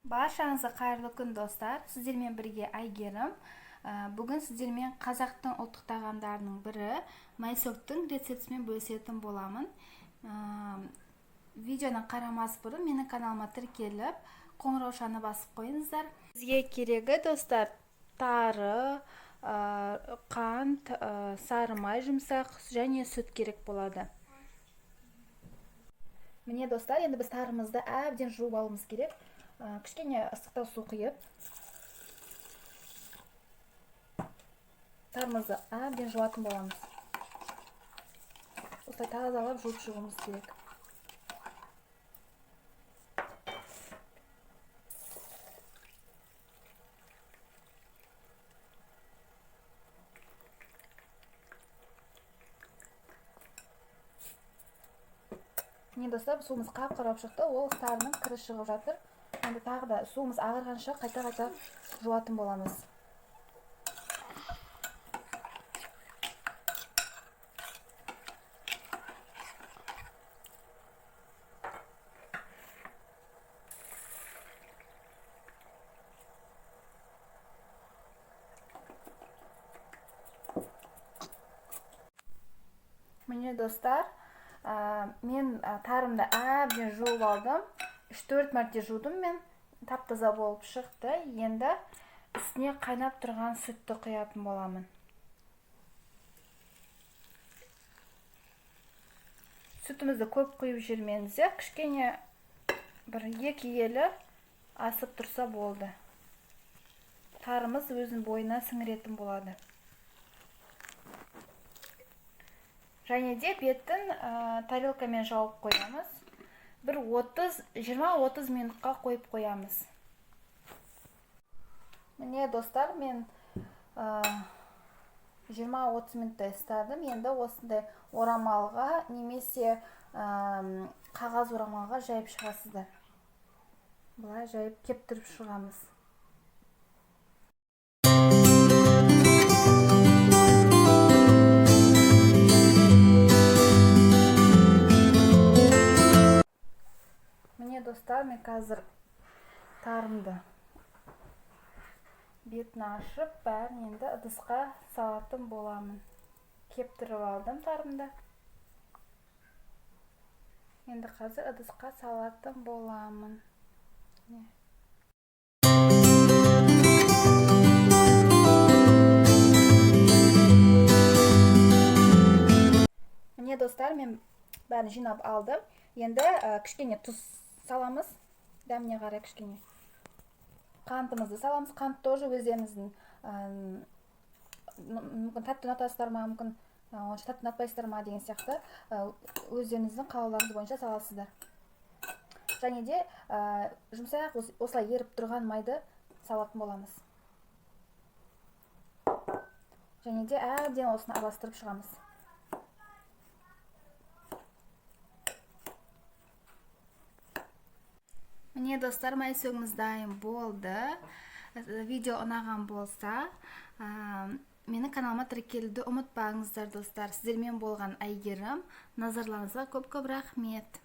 Баршаңызға қайырлы күн, достар. Сіздермен бірге Әйгерім. Бүгін сіздермен қазақтың ұлттық тағамдарының бірі майсөктің рецептімен бөлісетін боламын. Видеоны қарамас бұрын менің каналыма тіркеліп, қоңыраушаны басып қойыңыздар. Бізге керегі, достар, тары, қант, сары май жұмсақ және сүт керек болады. Міне, достар, енді біз тарымызды әбден жуып алуымыз керек. Кішкене ыстықтау су құйып, тарымызды әбден жуатын боламыз. Осылай тазалап жуып шығуымыз керек. Міне, достар, суымыз қап-қара болып шықты, ол тарының кірі шығып жатыр. Енді тағы да суымыз ағарғанша қайта-қайта жуатын боламыз. Міне, достар, мен тарымды әбден жуып алдым. 3-4 мәрте жудым мен. Тап-таза болып шықты. Енді үстіне қайнап тұрған сүтті құятын боламын. Сүтімізді көп құйып жібермеңіздер. Кішкене бір 2 елі асып тұрса болды. Тарымыз өзінің бойына сіңіретін болады. Және де бетін тарелкамен жауып қоямыз. Бір 20-30 минутқа қойып қоямыз. Міне, достар, мен 20-30 минуттай ыстадым. Енді осындай орамалға немесе қағаз орамалға жайып шығасыздар. Былай жайып кептіріп шығамыз. Міне, достар, мен қазір тарымды бетін ашып, бәрін енді ыдысқа салатын боламын. Кептіріп алдым тарымды. Енді қазір ыдысқа салатын боламын. Міне, достар, мен бәрін жинап алдым. Енді кішкене тұз саламыз, дәміне қарай кішкене. Қантымызды саламыз. Қант тоже өздеріңіздің, мүмкін тәтті ұнатасыздар ма, мүмкін онша тәтті ұнатпайсыздар ма деген сияқты, өздеріңіздің қалауларыңыз бойынша саласыздар. Және де жұмсақ осылай еріп тұрған майды салатын боламыз. Және де әбден осыны араластырып шығамыз. Міне, достар, майсөгіміз дайын болды. Видео ұнаған болса, менің каналыма тіркелуді ұмытпаңыздар, достар. Сіздермен болған Әйгерім. Назарларыңызға көп-көп рахмет.